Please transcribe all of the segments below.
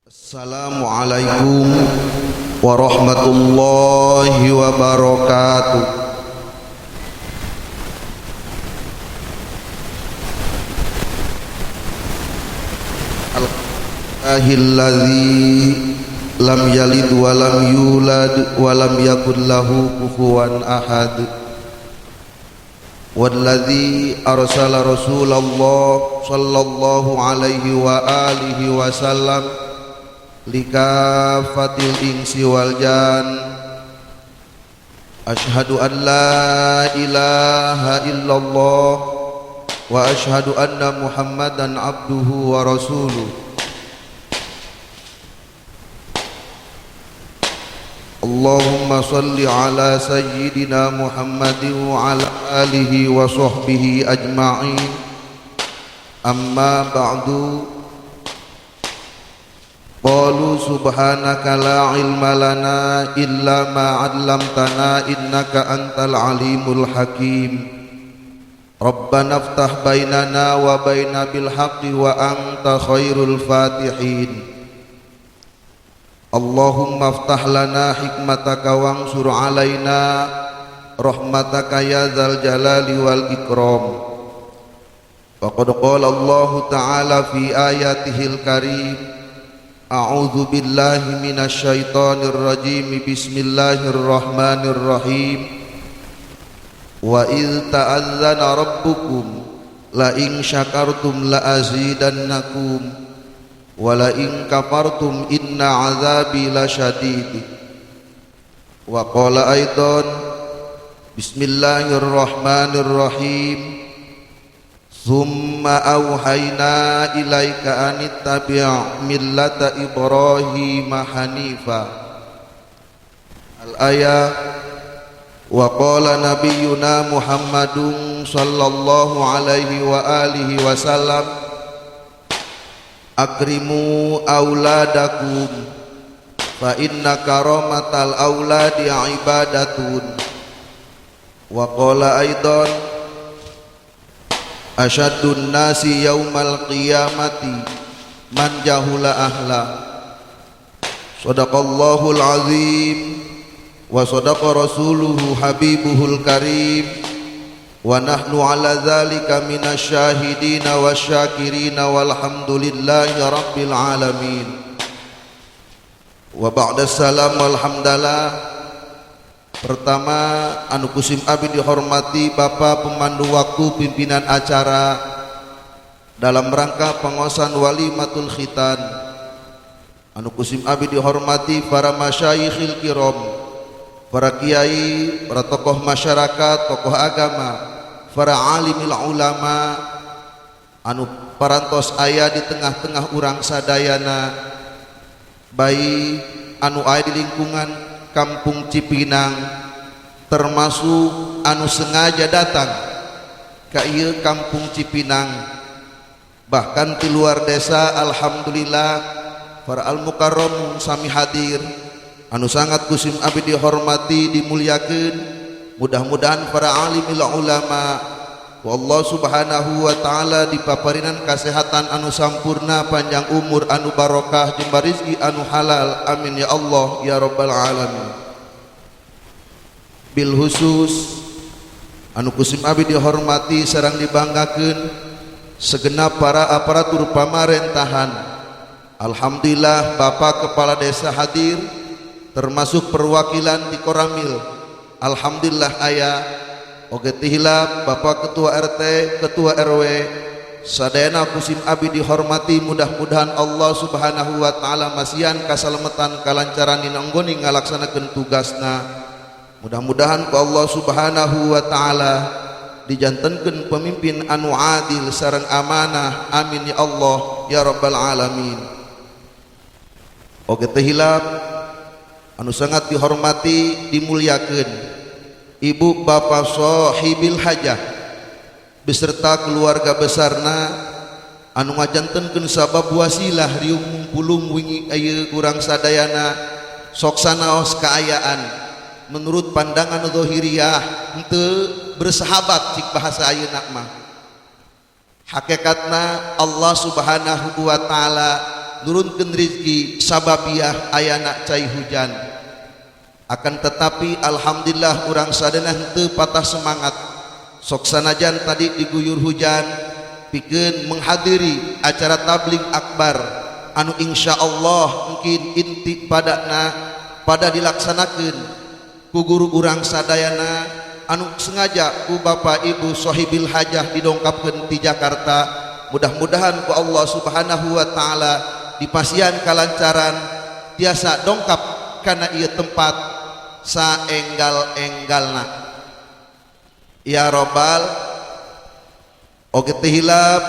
Assalamualaikum warahmatullahi wabarakatuh. Alhamdulillahilladzi lam yalid wa lam yulad wa lam yakul lahu kufuwan ahad. Walladzi arsala rasulallah sallallahu alaihi wa alihi wasallam likafatil insi wal jan. Ashhadu an la ilaha illallah wa ashhadu anna Muhammadan abduhu wa rasuluh. Allahumma salli ala sayyidina Muhammadin wa ala alihi wa sahbihi ajma'in. Amma ba'du. Qalu subhanaka la ilma lana illa ma 'allamtana innaka antal alimul hakim. Rabbana iftah bainana wa baina bil haqqi wa anta khairul fatihin. Allahumma aftah lana hikmataka wangsur alaina rahmataka ya dzal jalali wal ikram. Faqad qala Allah ta'ala fi ayatihil karim, a'udzu billahi minasy syaithanir rajim, bismillahirrahmanirrahim. Wa idz ta'azzana rabbukum la in syakartum la azidannakum wa la in kafartum inna azabi lasyadid. Wa qala aidan, bismillahirrahmanirrahim. Thumma auhayna ilaika anittabi' millata Ibrahim hanifa. Al-ayah. Wa qala nabiyyuna Muhammadun sallallahu alaihi wa alihi wasallam, akrimu auladakum fa inna karamatal auladi ibadatun. Wa qala aidan, asyaddun nasi yaumal qiyamati man jahula ahla. Sadaqallahul azim wa sadaqa rasuluhu habibuhul karim wa nahnu ala dzalika minasyahidina wasyakirina walhamdulillahi rabbil alamin. Wa ba'da salam walhamdulillah. Pertama, anu kusim abi dihormati Bapak pemandu waktu pimpinan acara dalam rangka pengosan walimatul khitan. Anu kusim abi dihormati para masyayikhil kiram, para kiai, para tokoh masyarakat, tokoh agama, para alimil ulama anu parantos aya di tengah-tengah urang sadayana, baik anu aya di lingkungan Kampung Cipinang, termasuk anu sengaja datang ka ieu Kampung Cipinang, bahkan di luar desa. Alhamdulillah, para al mukarram sami hadir anu sangat kusim abi dihormati, dimuliakeun. Mudah-mudahan para alimil ulama wa Allah subhanahu wa ta'ala dipaparinan kesehatan anu sampurna, panjang umur anu barokah, jembar rizki anu halal. Amin ya Allah ya rabbal alamin. Bil khusus anu kusim abi dihormati sareng dibanggakeun segenap para aparatur pamarentahan. Alhamdulillah, Bapak Kepala Desa hadir, termasuk perwakilan di Koramil. Alhamdulillah aya oge tihilap Bapak Ketua RT, Ketua RW, sadayana kusim abi dihormati. Mudah-mudahan Allah Subhanahu wa taala masihan kasalametan, kalancaran dina anggone ngalaksanakeun tugasna. Mudah-mudahan ku Allah Subhanahu wa taala dijantenkeun pemimpin anu adil sareng amanah. Amin ya Allah ya rabbal alamin. Oge teu hilap anu sangat dihormati, dimuliakeun ibu bapak sohibil hajah beserta keluarga besarna anu ngajantenkeun sabab wasilah riung pulung wingi ieu urang sadayana. Sok sanaos kaayaan menurut pandangan zahiriyah henteu bersahabat, cik bahasa ayeuna mah. Hakikatna Allah Subhanahu wa taala nurunkeun rizki sababiah ayana cai hujan. Akan tetapi alhamdulillah urang sadayana henteu patah semangat, sok sanajan tadi diguyur hujan pikeun menghadiri acara tabligh akbar anu insya Allah mungkin inti padana pada dilaksanakan ku guru urang sadayana anu sengaja ku Bapak Ibu Sohibil Hajah didongkapkeun di Jakarta. Mudah-mudahan ku Allah Subhanahu wa taala dipasihan kalancaran, tiasa dongkap kana ieu tempat saenggal-enggalna ya robbal. Oke, teu hilap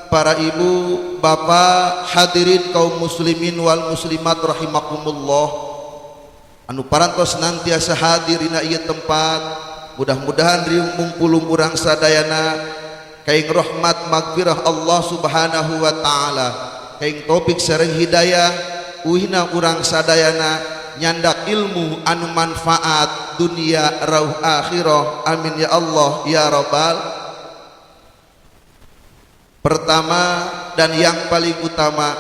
para ibu bapak hadirin kaum muslimin wal muslimat rahimakumullah anu parantos nantiasa hadir dina ieu tempat, mudah-mudahan riung mungpulung urang sadayana kaing rahmat magfirah Allah Subhanahu wa taala, kaing taufik sareng hidayah, uhina urang sadayana nyandak ilmu anu manfaat dunia rauh akhirah. Amin ya Allah ya rabbal. Pertama dan yang paling utama,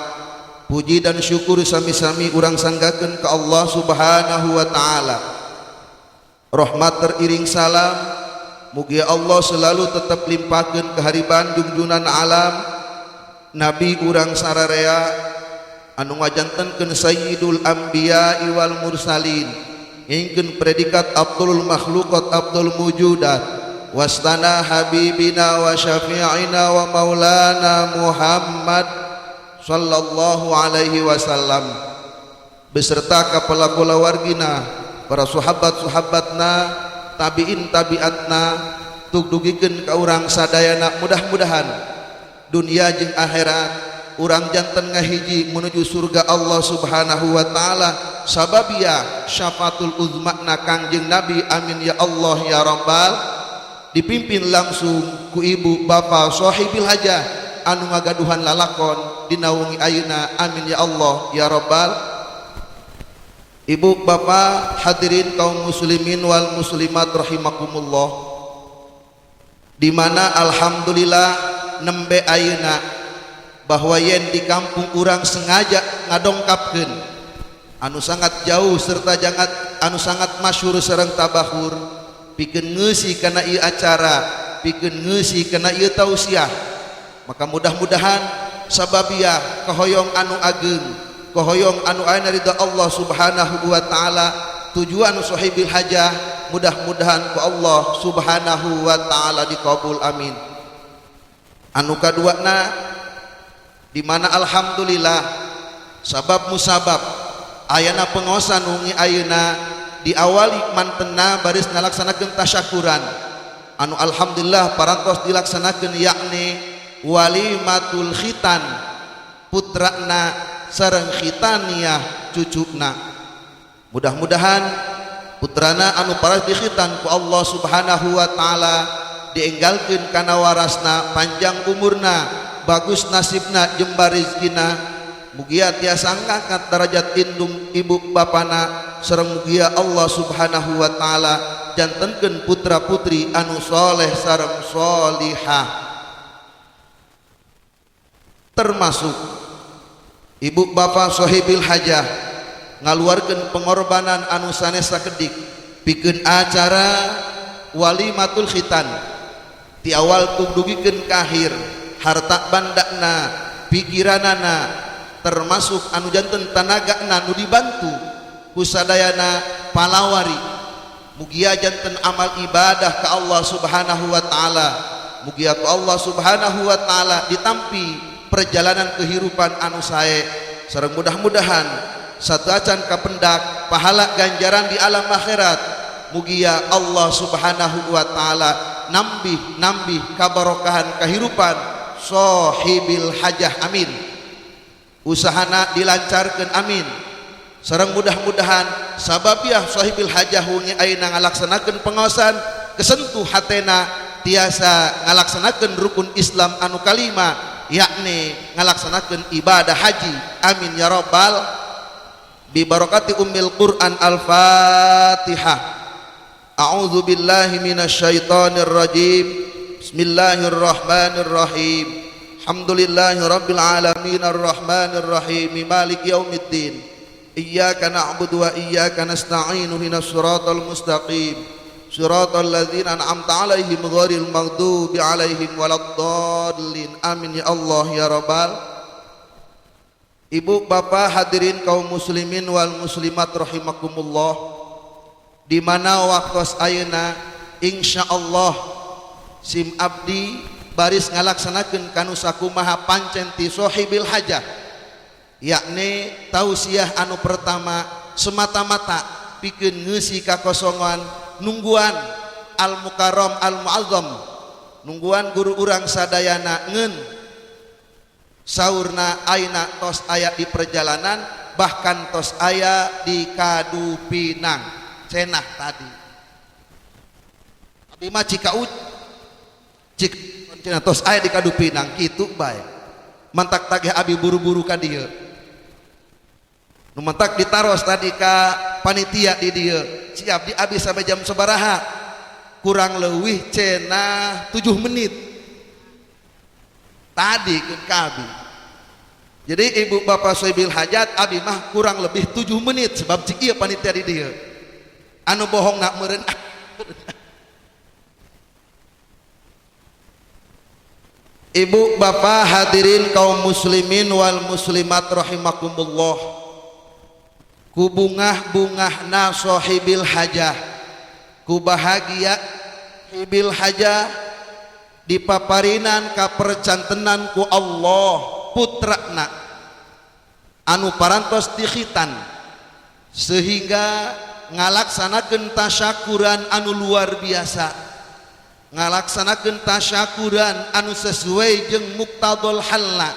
puji dan syukur sami-sami urang sanggakeun ke Allah Subhanahu wa taala. Rahmat teriring salam mugi Allah selalu tetap limpahkeun ke hariban junjunan alam Nabi urang sararea anu ngajantenkeun sayyidul anbiya wal mursalin, ngingkeun predikat afdhalul makhluqat, afdhalul mujudat, wastana habibina wa syafi'ina wa maulana Muhammad sallallahu alaihi wasallam beserta kapala kulawargina, para sahabat-sahabatna, tabiin tabiatna, tugdugikeun ka urang sadayana. Mudah-mudahan dunia jeung akhirat urang janten ngahiji menuju surga Allah Subhanahu wa taala sababia syafaatul uzma na Kangjeng Nabi. Amin ya Allah ya rabbal. Dipimpin langsung ku ibu bapak sahibil hajah anu ngagaduhan lalakon dina wengi ayeuna. Amin ya Allah ya rabbal. Ibu bapak hadirin kaum muslimin wal muslimat rahimakumullah, di mana alhamdulillah nembe ayeuna bahwa yen di kampung urang sengaja ngadongkapkeun anu sangat jauh serta jangat anu sangat masyhur sareng tabakhur pikeun ngeusi kana ieu acara, pikeun ngeusi kana ieu tausiah. Maka mudah-mudahan sababiah kahoyong anu ageng, kahoyong anu aya ridha Allah Subhanahu wa taala, tujuan sahibil hajah mudah-mudahan ku Allah Subhanahu wa taala dikabul. Amin. Anu kaduana, di mana alhamdulillah sabab musabab ayana pengaosan wengi ayeuna diawali mantena baris ngalaksanakeun tasyakuran anu alhamdulillah parantos dilaksanakeun, yakni walimatul khitan putrana sareng khitaniyah cucuna. Mudah-mudahan putrana anu paras dikhitan ku Allah Subhanahu wa taala dienggalkeun kana warasna, panjang umurna, bagus nasibna, jembar rezekina, mugia tiasa ngangkat derajat indung ibu bapana, sareng mugia Allah Subhanahu wa taala jantenkeun putra putri anu soleh sareng solihah. Termasuk ibu bapak sahibil hajah ngaluarkeun pengorbanan anu sanes sakedik pikeun acara walimatul khitan ti awal tugdugikeun ka akhir, harta bandana, pikiranana, termasuk anu janten tanagana nu dibantu ku sadayana palawari. Mugia janten amal ibadah ka Allah Subhanahu wa taala, mugia ku Allah Subhanahu wa taala ditampi perjalanan kehidupan anu sae, sareng mudah-mudahan satu acan kapendak pahala ganjaran di alam akhirat, mugia Allah Subhanahu wa taala nambih nambih kabarokahan kehidupan sahibil hajah. Amin. Usahana dilancarkan. Amin. Sareng mudah-mudahan sababiah sahibil hajah wengi ayeuna ngalaksanakeun pengaosan, kesentuh hatena, tiasa ngalaksanakeun rukun Islam anu kalima, yakni ngalaksanakeun ibadah haji. Amin ya rabbal. Bi barakati ummil Quran. Al-Fatihah. A'udzu billahi minasyaitonir rajim. Bismillahirrahmanirrahim. Alhamdulillahi rabbil alamin arrahmanir rahim maliki yaumiddin. Iyyaka na'budu wa iyyaka nasta'in ihdinas siratal mustaqim. Siratal ladzina an'amta 'alaihim ghairil maghdubi 'alaihim waladdallin. Amin ya Allah ya rabbal. Ibu bapak hadirin kaum muslimin wal muslimat rahimakumullah, di mana waktos ayeuna insyaallah sim abdi baris ngalaksanakeun kanu sakumaha pancen ti sohibil hajah, yakni tausiah anu pertama semata-mata pikeun ngeusi kakosongan nungguan al mukarram al muazzam, nungguan guru urang sadayana ngeun saurna ayeuna tos aya di perjalanan, bahkan tos aya di Kadupinang cenah tadi. Abi mah cika cik cenah tos aya di Kadupinang kitu bae. Mantak tagih abi buru-buru ka dieu. Nu mantak ditaros tadi ka panitia di dieu. Siap di abi sampai jam sabaraha? Kurang leuwih cenah 7 menit. Tadi keun ka abi. Jadi ibu bapak sohibil hajat abi mah kurang lebih 7 menit sebab cik ieu panitia di dieu. Anu bohong nak meureun. Ibu bapak hadirin kaum muslimin wal muslimat rahimakumullah, ku bungah-bungahna sohibil hajah, ku bahagia sohibil hajah dipaparinan kapercantenan ku Allah putrana anu parantos dikhitan sehingga ngalaksanakeun tasyakuran anu luar biasa, ngalaksanakeun tasyakuran anu sesuai jeung muqtadul halna,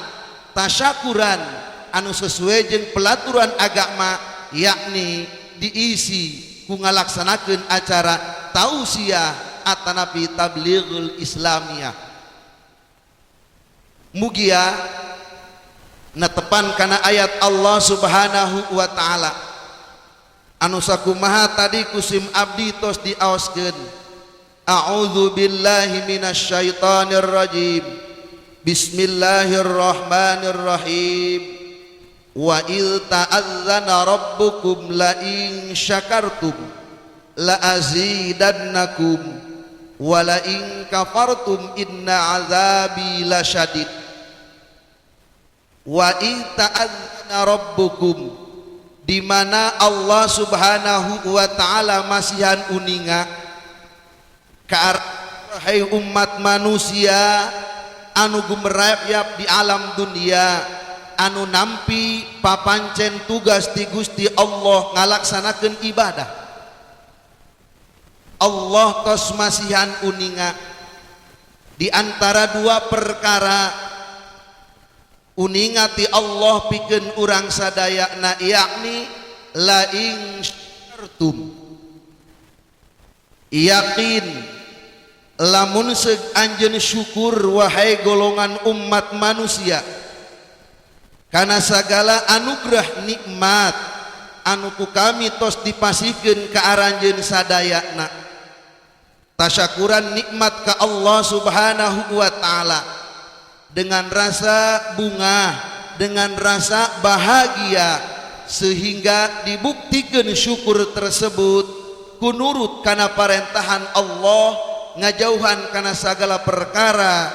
tasyakuran anu sesuai jeung pelaturan agama, yakni diisi ku ngalaksanakeun acara tausiah atanapi tablighul islamiyah. Mugia netepan kana ayat Allah Subhanahu wa taala anu sakumaha tadi kusim abdi tos diaoskeun. A'udzu billahi minasyaitonir rajim. Bismillahirrahmanirrahim. Wa il ta'adzana rabbukum la in syakartum la azidannakum wa la in kafartum inna azabi lasyadid. Wa in ta'adzana rabbukum, di mana Allah Subhanahu wa taala masihan uninga ka hai umat manusia anu gumerayap di alam dunia, anu nampi papancen tugas ti Gusti Allah ngalaksanakeun ibadah. Allah tos masihan uninga di antara dua perkara uninga ti Allah pikeun urang sadayana, yakni la in syakartum, yakin lamun seug anjeun syukur wahai golongan umat manusia kana sagala anugerah nikmat anu ku kami tos dipasihkeun ka aranjeun sadayana, tasyakuran nikmat ka Allah Subhanahu wa taala dengan rasa bunga, dengan rasa bahagia, sehingga dibuktikan syukur tersebut kunurut kana parentahan Allah, ngajauhan kana sagala perkara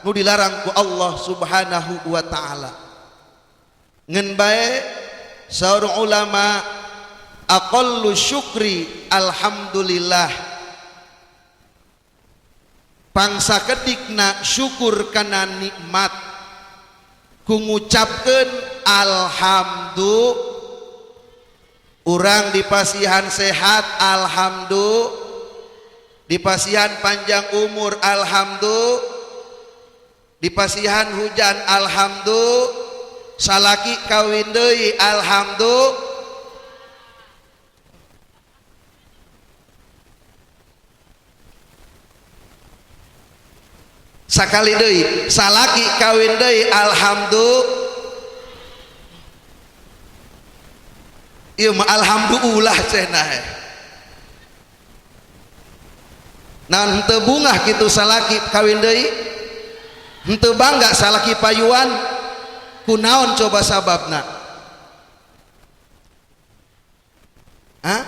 nu dilarang ku Allah Subhanahu wa taala. Ngan bae saur ulama aqallu syukri alhamdulillah, pangsa kedikna syukur kana nikmat ku ngucapkeun alhamdulillah. Urang dipasihan sehat alhamdulillah, dipasihan panjang umur alhamdulillah, dipasihan hujan alhamdulillah, salaki kawin deui alhamdulillah. Sakali deui salaki kawin deui alhamdulillah. Ieu mah alhamdulillah cenah. Naon teu bungah kitu salaki kawin deui? Henteu bangga salaki payuan, kunaon coba sababna? Hah?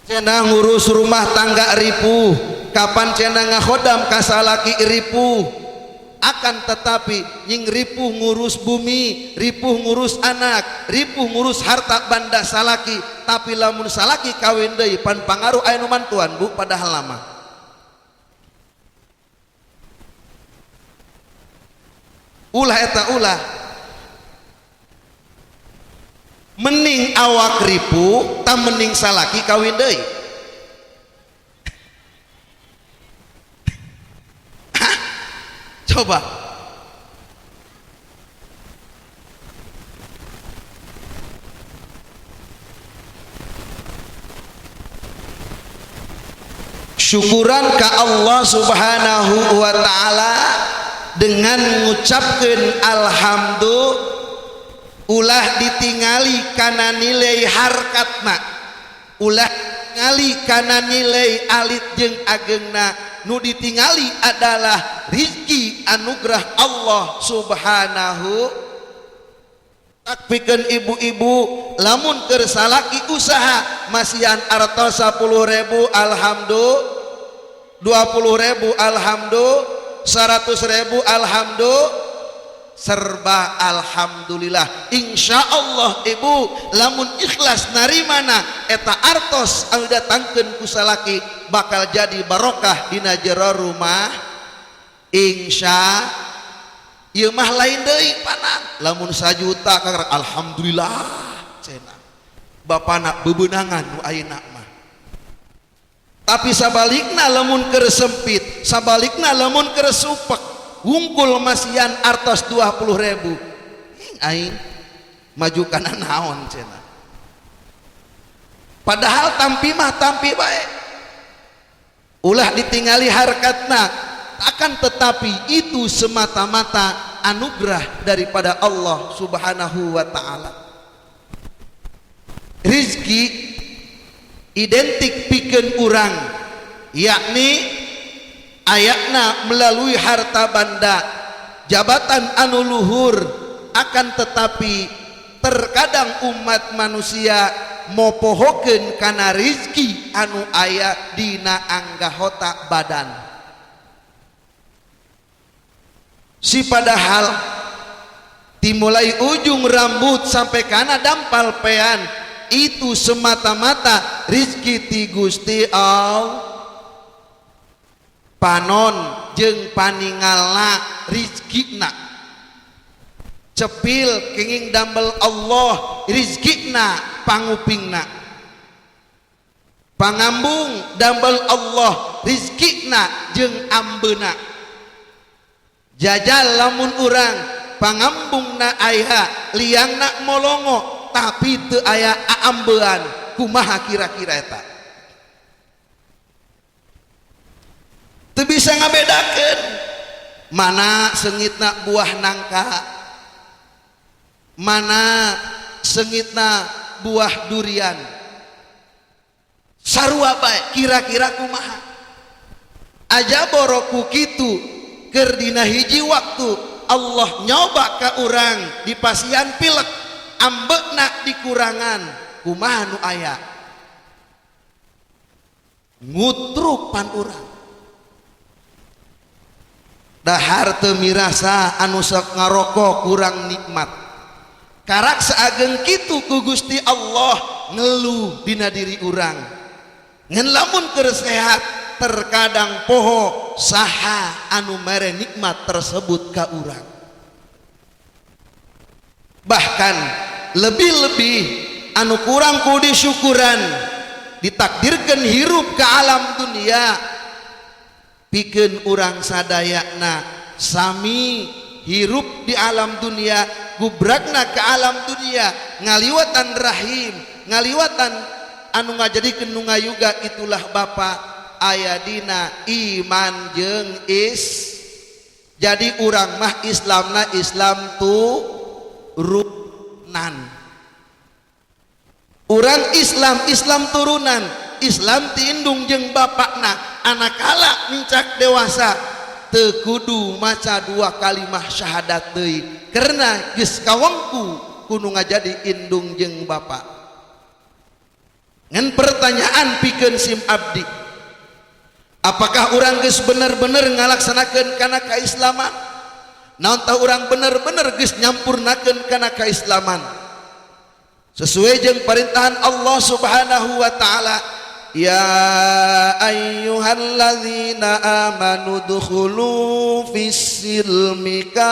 Cenah ngurus rumah tangga ripuh, kapan cenah ngakhodam ka salaki ripuh. Akan tetapi nying ripuh ngurus bumi, ripuh ngurus anak, ripuh ngurus harta banda salaki, tapi lamun salaki kawin deui pan pangaruh aya nu mantuan bu padahal lama. Ulah eta ulah. Mening awak ripuh, ta mening salaki kawin deui. Hah? Coba. Syukuran ka Allah Subhanahu wa taala dengan ngucapkeun alhamdulillah, ulah ditingali kana nilai harkatna, ulah tingali kana nilai alit jeung agengna, nu ditingali adalah rizki anugerah Allah Subhanahu. Takpikeun ibu-ibu lamun keur salaki usaha masihan artos 10.000 alhamdulillah, 20.000 alhamdulillah, 100.000 alhamdulillah, serba alhamdulillah. Insya Allah ibu lamun ikhlas narimana eta artos anu datangkeun ku salaki bakal jadi barokah dina jero rumah. Insya ieu mah lain deui panang lamun 1 juta kakak alhamdulillah cenah bapana bebenangan nu ayeuna mah. Tapi sabalikna lamun keur sempit, sabalikna lamun keur supek, wungkul masian artos 20.000 aing maju kana naon cenah. Padahal tampi mah tampi bae, ulah ditingali harkatna, akan tetapi itu semata-mata anugerah daripada Allah Subhanahu wa taala. Rizki identik pikeun urang, yakni ayatna melalui harta banda, jabatan anu luhur. Akan tetapi terkadang umat manusia mopohokeun kana rizki anu aya dina anggahota badan. Si padahal dimulai ujung rambut sampai kana dampal pean itu semata-mata rizki ti Gusti Allah. Panon jeung paningalna rizkina, cepil kenging damel Allah rizkina pangupingna, pangambung damel Allah rizkina jeung ambeuna. Jajal lamun urang pangambungna aya liangna molongo tapi teu aya aambean, kumaha kira-kira eta? Teu bisa ngabedakeun mana sengitna buah nangka, mana sengitna buah durian, sarua bae kira-kira kumaha. Aja boroku kitu keur dina hiji waktu Allah nyoba ka urang di pasian pilek, ambekna dikurangan, kumaha nu aya ngutruk pan urang. Dahar teu mirasa anu sok ngarokok kurang nikmat. Karak saageng kitu ku Gusti Allah ngeluh dina diri urang. Ngan lamun keur sehat terkadang poho saha anu mere nikmat tersebut ka urang. Bahkan lebih-lebih anu kurang ku disyukuran, ditakdirkeun hirup ke alam dunia, pikeun urang sadayana sami hirup di alam dunia, gubrakna ke alam dunia, ngaliwatan rahim, ngaliwatan anu ngajadikeun nu ngayuga itulah Bapa aya dina iman jeung is. Jadi urang mah Islamna Islam turunan. Urang Islam, Islam turunan, Islam tiindung jeung bapakna. Anakala nincak dewasa teu kudu maca dua kalimah syahadat deui karena geus kawengku kudu ngajadi indung jeung bapa. Ngan pertanyaan pikeun sim abdi, apakah urang geus bener-bener ngalaksanakeun kana kaislaman? Naon tah urang bener-bener geus nyampurnakeun kana kaislaman sesuai jeung perintahan Allah Subhanahu wa taala? Ya ayyuhalladzina amanu dukhulu fis silmi kaffah.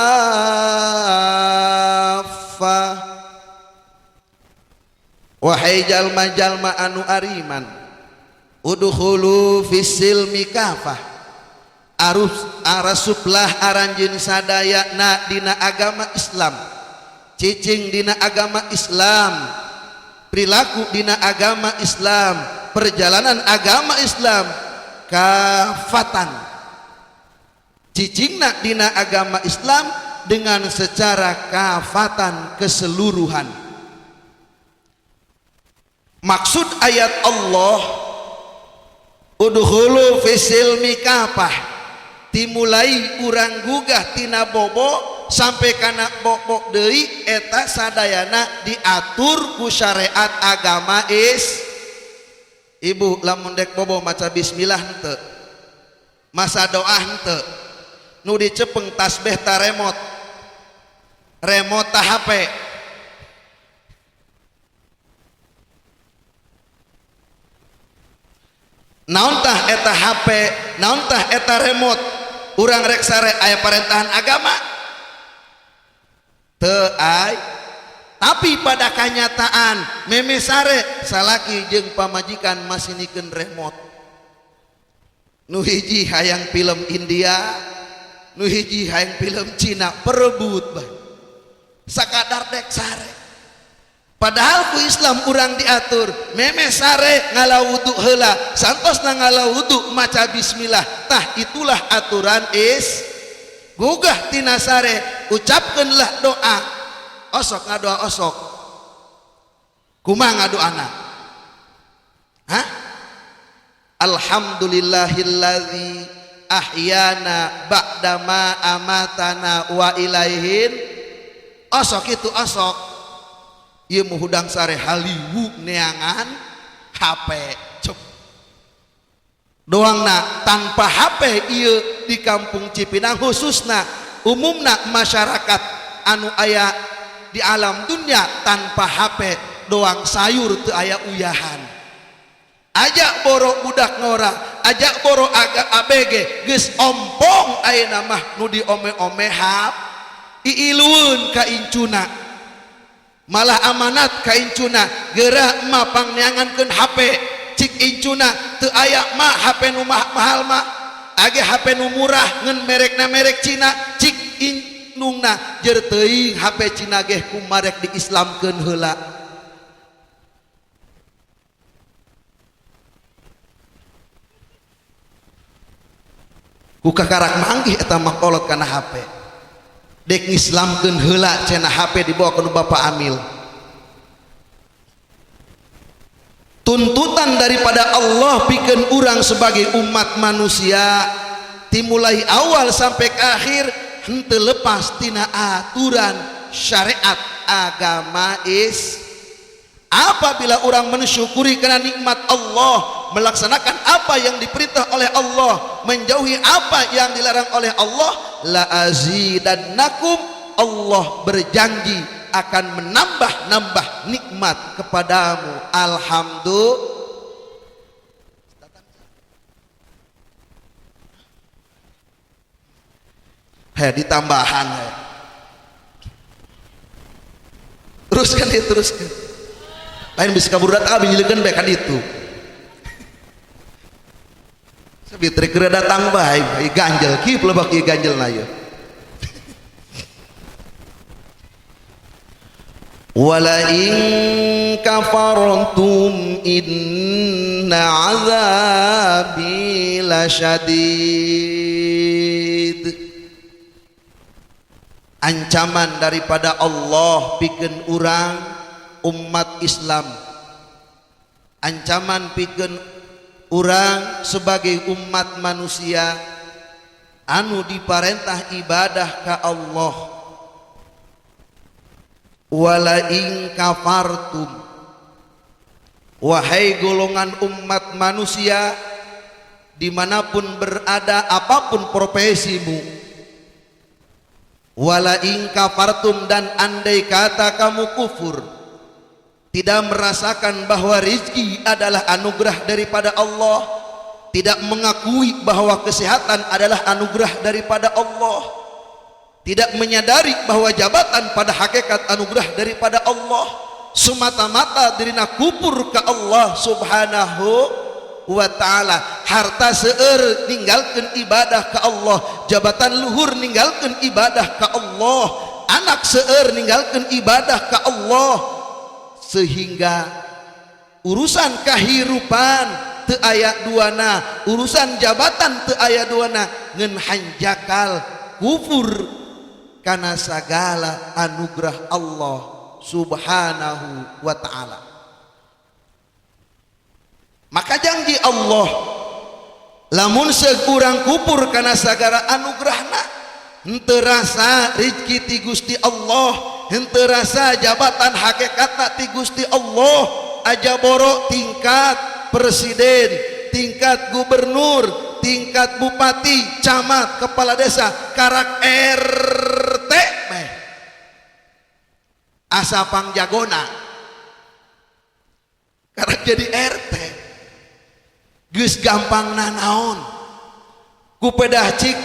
Wahai jalma-jalma anu ariman, udkhulu fis silmi kafah, arus arasuplah aranjeun sadayana dina agama Islam, cicing dina agama Islam, perilaku dina agama Islam, perjalanan agama Islam kafatan, cicingna dina agama Islam dengan secara kafatan, keseluruhan. Maksud ayat Allah udkhulu fisilmi kafah, dimulai urang gugah tina bobo sampai kana bobok deui, eta sadayana diatur ku syariat agama is. Ibu lamun dek bobo maca bismillah henteu, masa doa henteu, nu dicepeng tasbih ta remote, remote ta HP. Naon tah eta HP, naon tah eta remote, urang rek sare aya parentahan agama teu ai. Tapi pada kanyataan meme sare salaki jeung pamajikan masih nikeun remote. Nu hiji hayang film India, nu hiji hayang film Cina, perebut bah sakadar dek sare. Padahal ku Islam urang diatur meme sare ngala wudu heula, santosna ngala wudu maca bismillah. Tah itulah aturan is. Gugah tina sare ucapkeunlah doa, osok ngadoa osok, kumaha ngadoana? Hah? Alhamdulillahilladzi ahyana ba'dama amatana wa ilaihin. Osok itu osok. Ieu mu hudang sare haliwu neangan HP cep doangna. Tanpa HP ieu di kampung Cipinang khususna, umumna masyarakat anu aya di alam dunia, tanpa HP doang sayur teu aya uyahan. Ajak boro budak ngora, ajak boro agak ABG geus ompong ayeuna mah nu diome-ome hap iilueun ka incuna, malah amanat ka incuna, geura mah pangneangankeun HP. Cik incuna teu aya mah HP nu mahal mah, age HP nu murah ngan merekna merek Cina. Cik indungna jer teuing HP Cina geh kumarek diislamkeun heula. Ku kakarak manggih eta mah kolot kana HP, dek ngislamkeun heula cenah HP dibawa ke bapak amil. Tuntutan daripada Allah pikeun urang sebagai umat manusia dimulai awal sampai ke akhir henteu lepas tina aturan syariat agama is. Apabila orang mensyukuri karena nikmat Allah, melaksanakan apa yang diperintah oleh Allah, menjauhi apa yang dilarang oleh Allah, la azidannakum, Allah berjanji akan menambah-nambah nikmat kepadamu. Alhamdulillah. Hei, ditambahan he. Teruskan dia, teruskan. Lain bisa kabur datang abi nyilikeun bae kan itu. Sabi trik datang bae, ganjel kieu lebak ieu ganjel na ieu. Wala in kafartum inna azabi lasyadid. Ancaman daripada Allah pikeun urang umat Islam, ancaman pikeun Urang sebagai umat manusia anu diparentah ibadah ka Allah. Wala in kafartum, wahai golongan umat manusia dimanapun berada, apapun profesimu, wala in kafartum, dan andai kata kamu kufur, tidak merasakan bahwa rizki adalah anugerah daripada Allah, tidak mengakui bahwa kesehatan adalah anugerah daripada Allah, tidak menyadari bahwa jabatan pada hakikat anugerah daripada Allah, semata-mata dirina kufur ke Allah Subhanahu wa ta'ala. Harta seueur ninggalkeun ibadah ke Allah, jabatan luhur ninggalkeun ibadah ke Allah, anak seueur ninggalkeun ibadah ke Allah, sehingga urusan kehidupan teu aya duana, urusan jabatan teu aya duana, ngan hanjakal kufur kana sagala anugerah Allah Subhanahu wa ta'ala. Maka janji Allah, lamun sekurang kupur kana sagala anugerahna, henteu rasa rezeki ti Gusti Allah, henteu rasa jabatan hakikatna ti Gusti Allah, aja boro tingkat presiden, tingkat gubernur, tingkat bupati, camat, kepala desa, karak RT meh asa pangjagona, karak jadi RT geus gampang nanaon ku pedah cik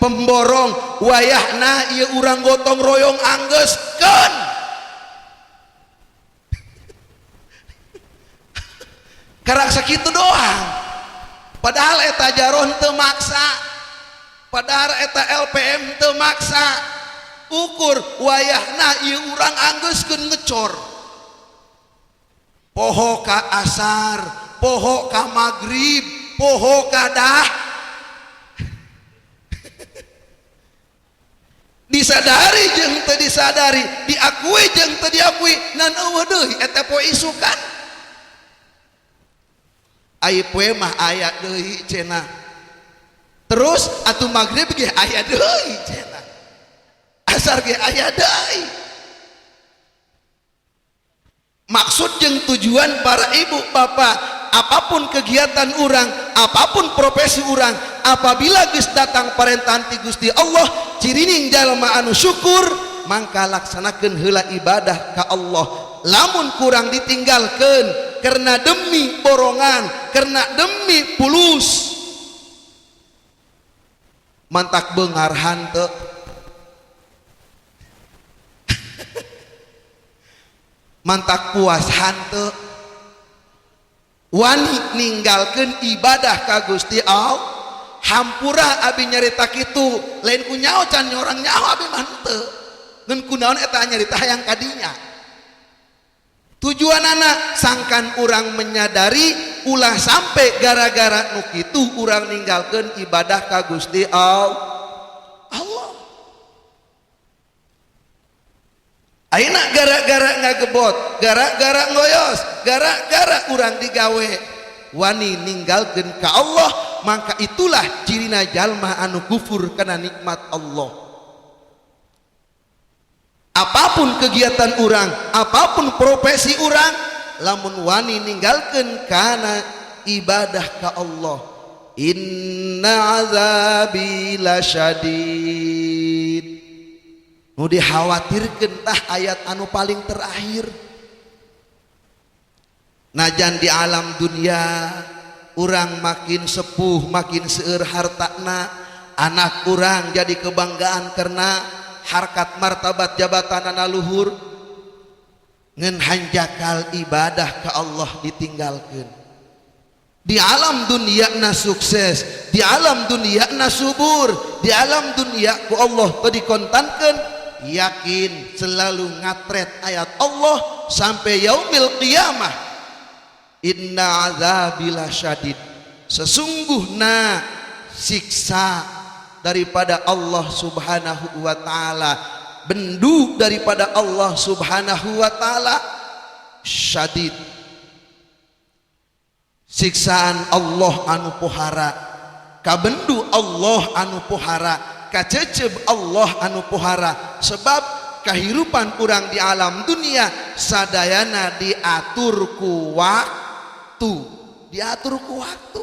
pemborong, wayahna ieu urang gotong royong anggeuskeun. Karak sakitu doang, padahal eta jaron teu maksa, padahal eta LPM teu maksa, ukur wayahna ieu urang anggeuskeun ngecor, poho ka asar, poho ka magrib, poho ka dah. Disadari jeung teu disadari, diakui jeung teu diakui, nan eueuh deui eta poe isukan. Ai poe mah aya deui cenah. Terus atuh magrib ge aya deui cenah. Asar ge aya deui. Maksud jeung tujuan para ibu bapak, apapun kegiatan urang, apapun profesi urang, apabila geus datang parentahan ti Gusti Allah, cirining jalma anu syukur, mangka laksanakeun heula ibadah ka Allah. Lamun kurang ditinggalkeun karena demi borongan, karena demi pulus, mantak beungar hanteu. Mantak puas hanteu, wani ninggalkeun ibadah ka Gusti Allah. Hampura abi nyarita kitu, lain ku nyaho can nyorang nyaho abi mah henteu, ngan kunaon eta nyarita hayang kadinya. Tujuanana sangkan urang menyadari ulah sampai gara-gara nu kitu urang ninggalkeun ibadah ka Gusti Allah. Ayeuna gara-gara ngagebot, gara-gara ngoyos, gara-gara urang digawe wani ninggalkeun ka Allah, maka itulah cirina jalma anu kufur kana nikmat Allah. Apapun kegiatan urang, apapun profesi urang, lamun wani ninggalkeun kana ibadah ka Allah, inna azabi lasyadid. Nu dikhawatirkeun tah ayat anu paling terakhir. Najan di alam dunia urang makin sepuh makin seueur hartana, anak urang jadi kebanggaan karena harkat martabat jabatan luhur, ngan hanjakal ibadah ke Allah ditinggalkan. Di alam dunia na sukses, di alam dunia na subur, di alam dunia ku Allah tadi kontankan, yakin selalu ngatret ayat Allah sampai yaumil qiyamah. Inna azabila syadid, sesungguhnya siksa daripada Allah Subhanahu wa ta'ala, bendu daripada Allah Subhanahu wa ta'ala syadid, Siksaan Allah anu pohara, kabendu Allah anu pohara, kaceceb Allah anu pohara. Sebab kehidupan urang di alam dunia sadayana diatur ku waktu, diatur ku waktu.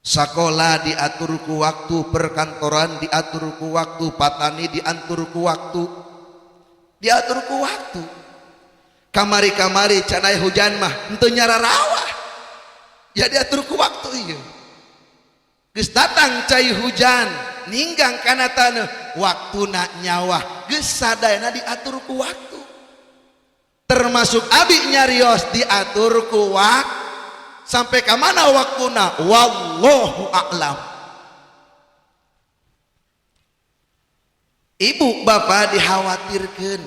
Sekolah diatur ku waktu, perkantoran diatur ku waktu, patani diatur ku waktu, diatur ku waktu. Kamari-kamari can aya hujan mah henteu nyararawah, ya diatur ku waktu ieu. Geus datang cai hujan ninggang kana taneuh, waktuna nyawah. Geus sadayana diatur ku waktu. Termasuk abi nyarios diatur ku waktu. Sampai ka mana waktuna wallahu a'lam. Ibu bapak dikhawatirkan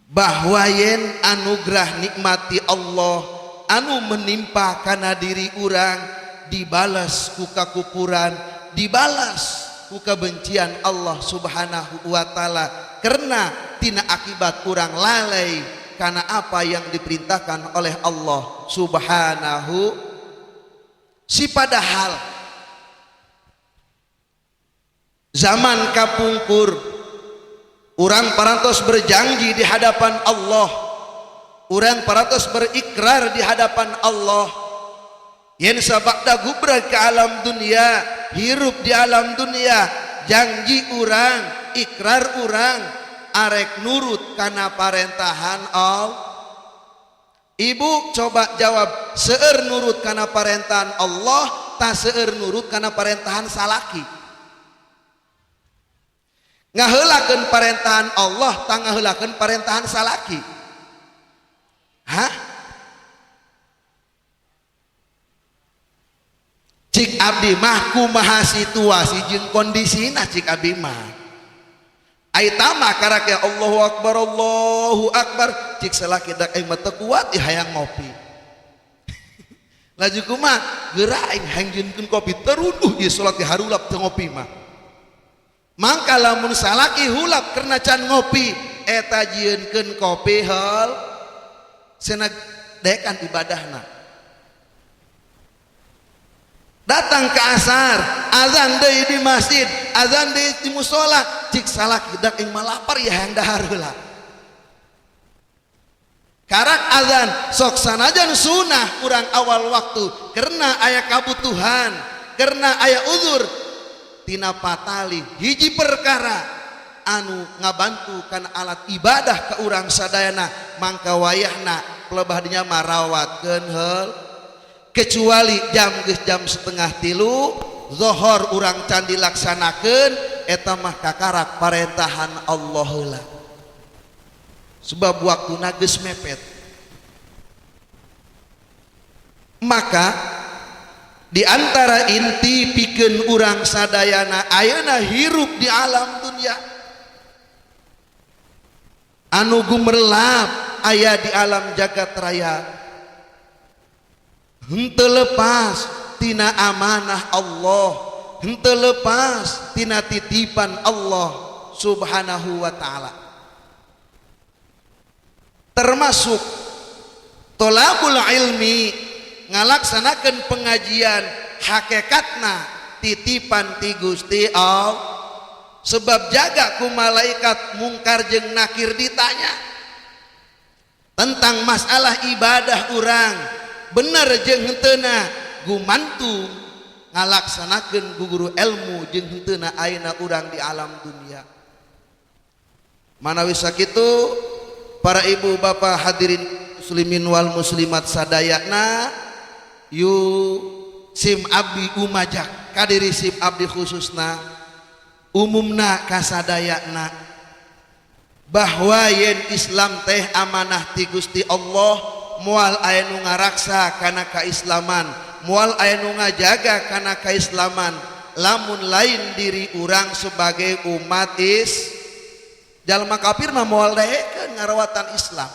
bahwa yen anugerah nikmati Allah anu menimpa kana diri urang dibalas ku kakupuran, dibalas ku kebencian Allah Subhanahu wa taala, karena tina akibat urang lalai karena apa yang diperintahkan oleh Allah Subhanahu. Si padahal zaman kapungkur urang parantos berjanji di hadapan Allah, urang parantos berikrar di hadapan Allah, yen sabakda gubrak ke alam dunia, hirup di alam dunia, janji urang, ikrar urang arek nurut kana parentahan Allah. Ibu coba jawab, seueur nurut kana parentahan Allah ta seueur nurut kana parentahan salaki? Ngaheulakeun parentahan Allah ta ngaheulakeun parentahan salaki? Hah? Cik abdi mah kumaha situasi jeung kondisina cik abdi mah. Ai tama karake Allahu akbar Allahu akbar, cik salaki dak aing mah teu kuat ieu hayang ngopi. Laju kumaha geura aing hayang jieunkeun kopi teruduh ieu salat di harulap teu ngopi mah. Mangka lamun salaki hulap karena can ngopi eta jieunkeun kopi heul cenah dekan ibadahna. Datang ke asar, azan deui di masjid, azan deui di musola, cik salaki dak aing mah lapar ya hayang dahar heula. Karak azan sok sanajan sunah kurang awal waktu karena aya kabutuhan, karena aya uzur, tina patali hiji perkara anu ngabantu kana alat ibadah ka urang sadayana, mangka wayahna pelebah dinya marawatkeun heul. Kecuali jam geus jam 2:30 zohor urang can dilaksanakeun, eta mah kakarak parentahan Allah heula, sebab waktuna geus mepet. Maka di antara inti pikeun urang sadayana ayeuna hirup di alam dunia anu gumerlap aya di alam jagat raya, henteu lepas tina amanah Allah, henteu lepas tina titipan Allah Subhanahu wa taala. Termasuk tolabul ilmi, ngalaksanakeun pengajian hakikatna titipan ti Gusti Allah, sebab jaga ku malaikat mungkar jeung nakir ditanya tentang masalah ibadah urang bener jeung henteuna, gumantung ngalaksanakeun guru ilmu jeung henteuna ayeuna urang di alam dunia. Manawi sakitu para ibu bapak hadirin muslimin wal muslimat sadayana, yu sim abdi umajak kadiri sim abdi khususna umumna kasadayana, bahwa yen Islam teh amanah ti Gusti Allah, moal aya nu ngaraksa kana kaislaman, moal aya nu ngajaga kana kaislaman lamun lain diri urang sebagai umat is. Jalma kafir mah moal daekeun ngarawatan Islam,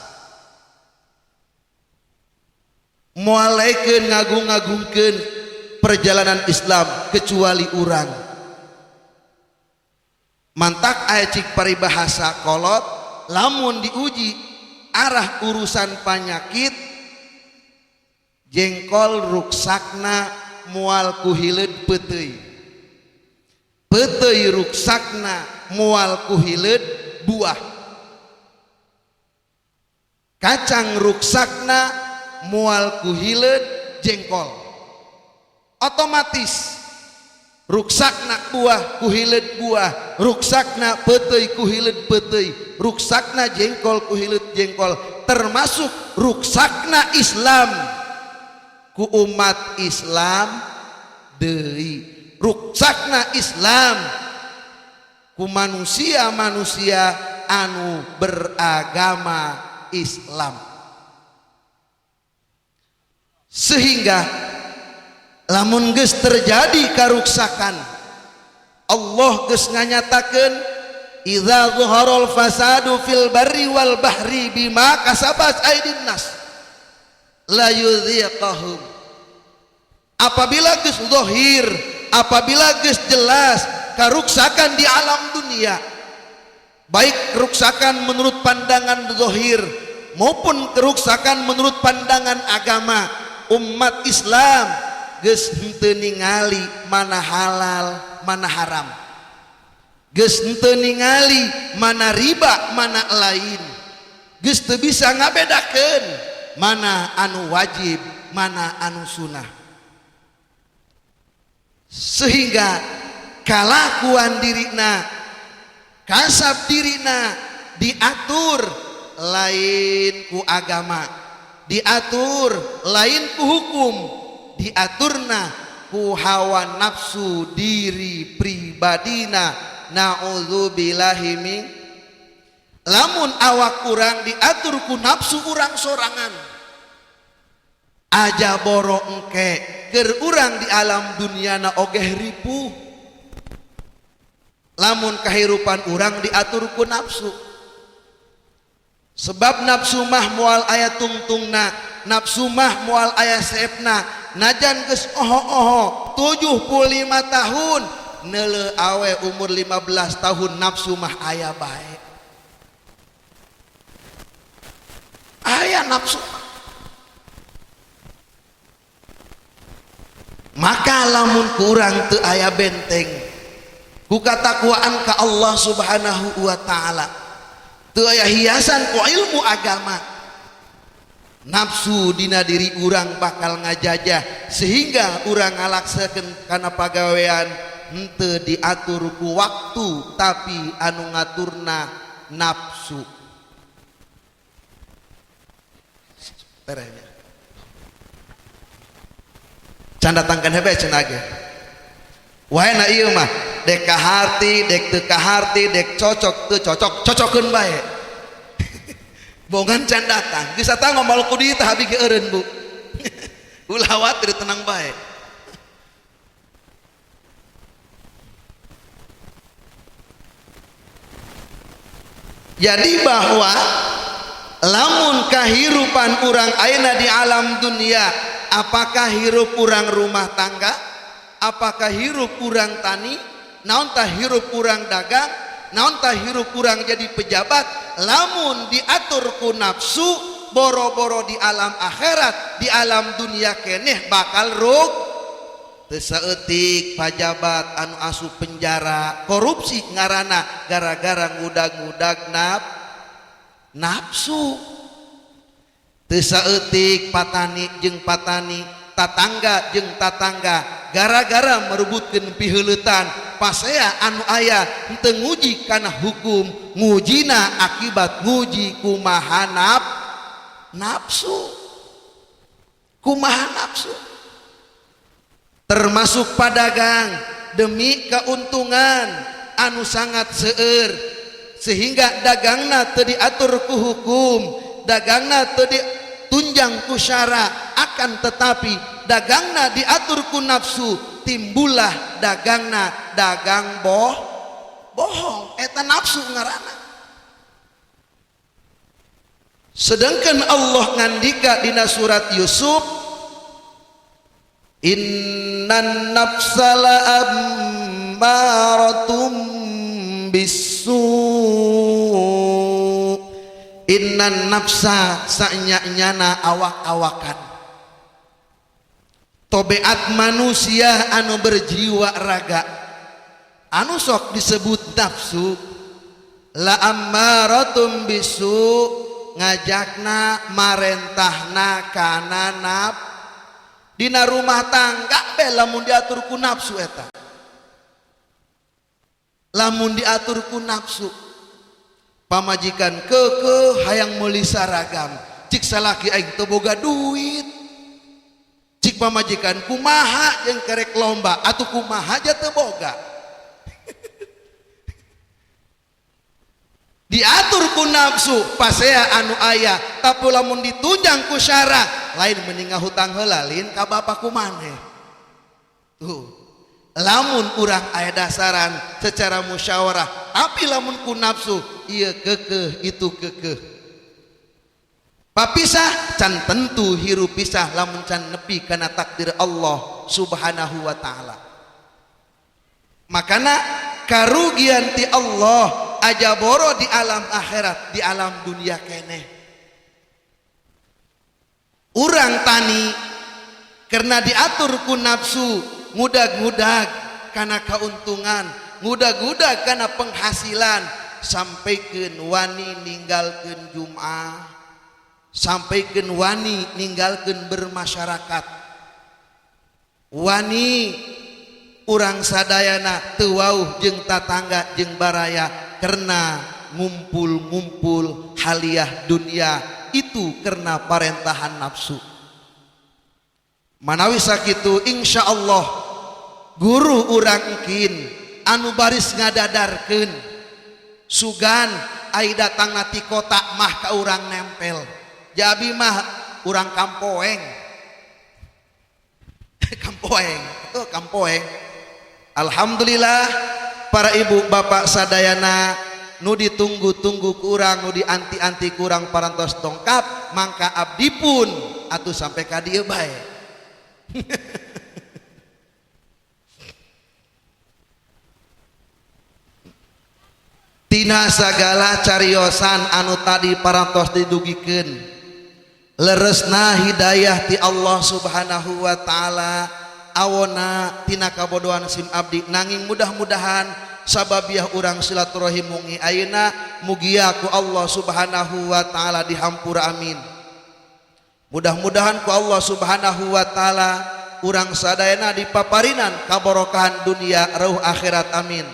moal daekeun ngagung-ngagungkeun perjalanan Islam kecuali urang. Mantak aya cik paribahasa kolot, lamun diuji arah urusan panyakit Jengkol ruksakna moal ku hileud peuteuy, peuteuy ruksakna moal ku hileud buah, kacang ruksakna moal ku hileud jengkol. Otomatis ruksakna buah ku hileud buah, ruksakna peuteuy ku hileud peuteuy, ruksakna jengkol ku hileud jengkol, termasuk ruksakna Islam ku umat Islam deui, ruksakna Islam ku manusia-manusia anu beragama Islam. Sehingga lamun geus terjadi karuksakan, Allah geus nganyatakeun idza zuharal fasadu fil barri wal bahri bima kasabat aydin nas la yudhiqahum. Apabila geus zahir, apabila geus jelas karuksakan di alam dunia, baik keruksakan menurut pandangan zahir maupun keruksakan menurut pandangan agama, umat Islam geus henteu ningali mana halal mana haram, geus henteu ningali mana riba mana lain, geus teu bisa ngabedakeun mana anu wajib mana anu sunah. Sehingga kalakuan dirina, kasab dirina diatur lain ku agama, diatur lain ku hukum, diaturna ku hawa nafsu diri pribadina. Na'udzubillahi min. Lamun awak urang diatur ku nafsu urang sorangan aja boro engke keur urang di alam dunia na ogeh ripuh. Lamun kahirupan urang diatur ku nafsu, sebab nafsu mah moal aya tungtungna, nafsu mah moal aya seepna. Najan geus oho-oho 75 tahun neuleuh awe umur 15 tahun, nafsu mah aya bae, aya nafsu. Maka lamun kurang teu aya benteng ku katakwaan ka Allah Subhanahu wa taala, teu aya hiasan ku ilmu agama, nafsu dina diri urang bakal ngajajah sehingga urang ngalaksakeun kana pagawean henteu diatur ku waktu tapi anu ngaturna nafsu. Terehnya can datangkeun hebe cenah ge wae na ieu mah dek kaharti dek teu kaharti dek cocok teu cocok, cocokeun bae. Bongan can datang geus datang ngomol ku dieu tah abi ge eureun bu. Ulah khawatir, tenang bae. Jadi bahwa lamun kahirupan urang ayeuna di alam dunia, apakah hirup urang rumah tangga, apakah hirup urang tani, naon tah hirup urang dagang, naon tah hirup urang jadi pejabat, lamun diatur ku nafsu, boro-boro di alam akhirat, di alam dunia keneh bakal rug. Teu saeutik pajabat anu asup penjara korupsi ngaranna gara-gara ngudag-ngudag nafsu. Teu saeutik patani jeung patani, tatangga jeung tatangga gara-gara merebutkeun piheuleutang, pasea anu aya henteu nguji kana hukum, ngujina akibat nguji kumaha nafsu, kumaha nafsu. Termasuk padagang demi keuntungan anu sangat seueur sehingga dagangna teu diatur ku hukum, dagangna teu ditunjang ku syara, akan tetapi dagangna diatur ku nafsu, timbullah dagangna dagang bohong, eta nafsu ngaranna. Sedangkan Allah ngandika dina surat Yusuf, innan nafsa la'ammaratum bisu. Innan nafsa sanya-nyana awak-awakan, Tobeat manusia anu berjiwa raga anu sok disebut nafsu la ammaratum bisu, ngajakna marentahna kana naf. Dina rumah tangga be lamun diatur ku nafsu eta, lamun diatur ku nafsu, pamajikan kekeh hayang meuli saragam, cik salaki aing teu boga duit. Cik pamajikan kumaha jeung kerek lomba atuh, kumaha aja teu boga. Diatur ku nafsu pasea anu aya, tapi lamun ditunjang ku syara lain mending ngahutang heula lin ka bapak ku maneh. Tuh lamun urang aya dasaran secara musyawarah, tapi lamun ku nafsu ieu kekeh itu kekeh. Papisah can tentu hirup pisah lamun can nepi kana takdir Allah Subhanahu wa taala. Makana karugian ti Allah aja boro di alam akhirat, di alam dunia keneh. Urang tani karena diatur ku nafsu, ngudag-ngudag kana keuntungan, ngudag-ngudag kana penghasilan, sampaikeun wani ninggalkeun Jumat, sampaikeun wani ninggalkeun bermasyarakat, wani urang sadayana teu wauh jeung tatangga jeung baraya karena ngumpul-ngumpul haliah dunia itu karena parentahan nafsu. Manawi sakitu insyaallah guru urang engkin anu baris ngadadarkeun sugan ai datang ti kota mah ka urang nempel, jabi mah urang kampoeng. Kampoeng itu kampoeng. Alhamdulillah para ibu bapak sadayana nu ditunggu-tunggu kurang, nu dianti-anti kurang parantos dongkap, mangka abdi pun atuh sampai ka dieu bae. Tina sagala cariosan anu tadi parantos didugikeun, leresna hidayah ti Allah Subhanahu wa taala, awona tina kabodohan sim abdi, nanging mudah-mudahan sababiah urang silaturahim mungi ayeuna mugia ku Allah Subhanahu wa taala dihampura, amin. Mudah-mudahan ku Allah Subhanahu wa taala urang sadayana dipaparinan kaborokahan dunia rauh akhirat, amin.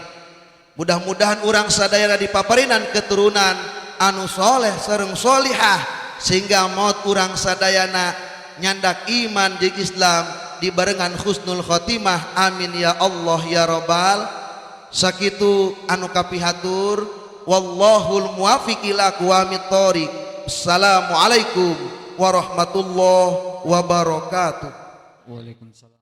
Mudah-mudahan urang sadayana dipaparinan keturunan anu soleh sareng solihah sehingga maut urang sadayana nyandak iman jeung Islam dibarengan husnul khotimah, amin ya Allah ya robbal. Sakitu anu kapihatur, wallahul muwafiq ila aqwamit thoriq. Assalamualaikum warahmatullahi wabarakatuh. Waalaikumsalam.